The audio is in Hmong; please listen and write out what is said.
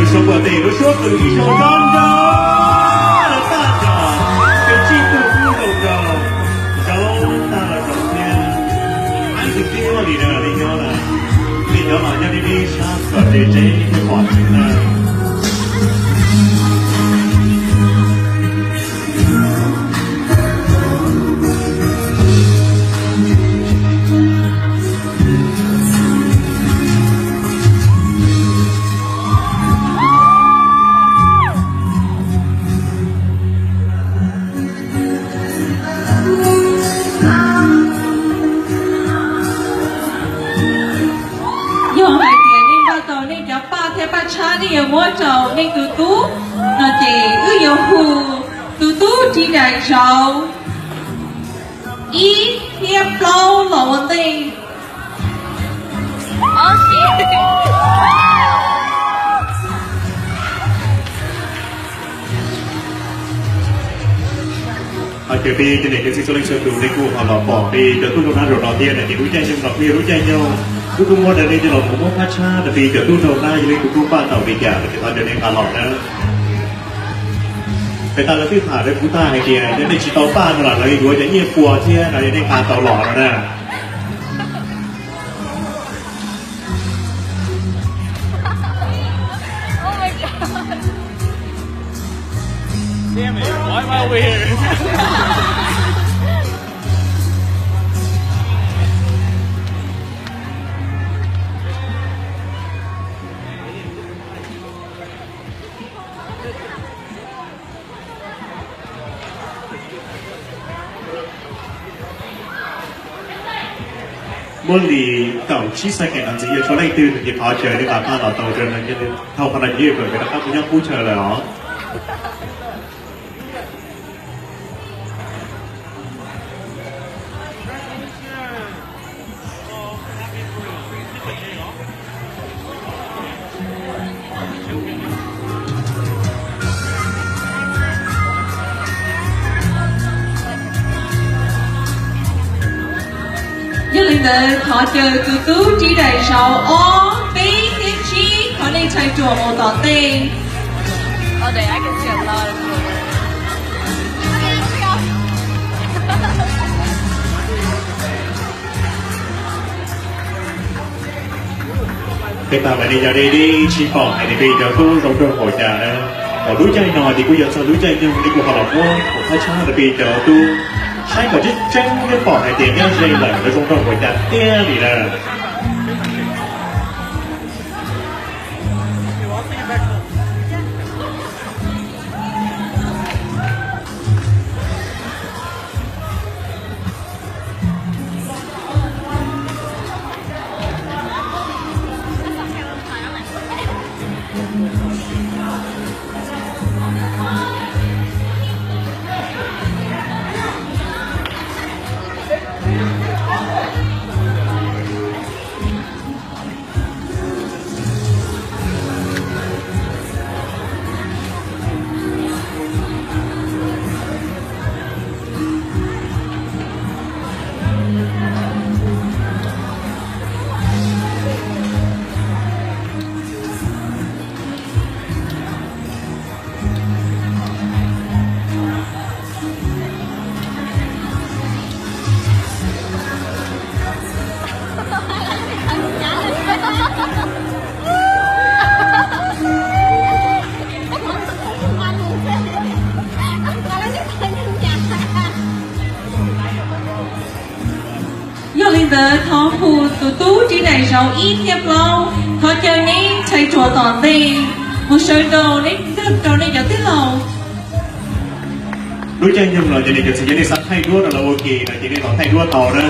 Tsoom phooj ywg, lub suab qws ib zaug nrov nrov los tag nrho, peb tsib tug tub zoo nraug, zaub tag los zaum thiab. Ab, tus tij muaj li na, li nyob na, li nyob los nyob dib dib sab kom tsev tsev thiaj pom tsev na. Yog hais tias nej npaj tau nej cov paj thiab paj tshab nej yuav muab rau nej tus tub no ces wb yuav hu tus tub ris daim zauv ib thiab plaub los ua ntej. Hais tias peb cov niam cov txiv txhua leej txhua tus nej kuj ho los pom peb cov tub rau nab rau no thiab na, ces lub caij nyoog no kuj yog lub caij nyoog wb kuj muab rau nej coj los mus muab phab tshab rau peb cov tub rau nab yog leej twg kuj npaj tau li cas no ces thov cov nej nqa los na. Peb tas lawv twb tham rau kuv tag hais tias yog nej tsis tau paj no los lawv yuav cov nyiaj pua thiab no, yog nej nqa tau los no na. Damn it, why am I over here? Muab li kaum tsib second no ntxiv, yog tshuav leej twg ces thov caw nej nqa paj los tau rau no, thauj qhov no ces yeej pom peb rov qab mus nyob qub chaw lawm os. Yog li ntawd thov caw tus tub ris daim zauv ob, peb thiab tsib, thov nej tshais ruam mus tom ntej. Peb tas lawm ne, yog nej tsis pom hais tias peb cov tub zoo nraug npaum cas na. Thaum lub caij no ces kuj yog txog lub caij nyoog nej kuj ho los muab hauv phab tshab rau peb cov tub saib kom tseeb tseeb thiab pom hais tias nyob ze lawm lawv zoo nraug npaum cas tiag li lawm. Yog li ntawd thov hu tus tub ris daim zauv ib thiab plaub, thov caw neb tshais ruam tom ntej mus sawv rau neb, rau nej cov tij laug. Lub caij nyoog no ces nej cov txiv, yog nej xav thaij duab rau lawv ua ke no ces nej los thaij duab tau na.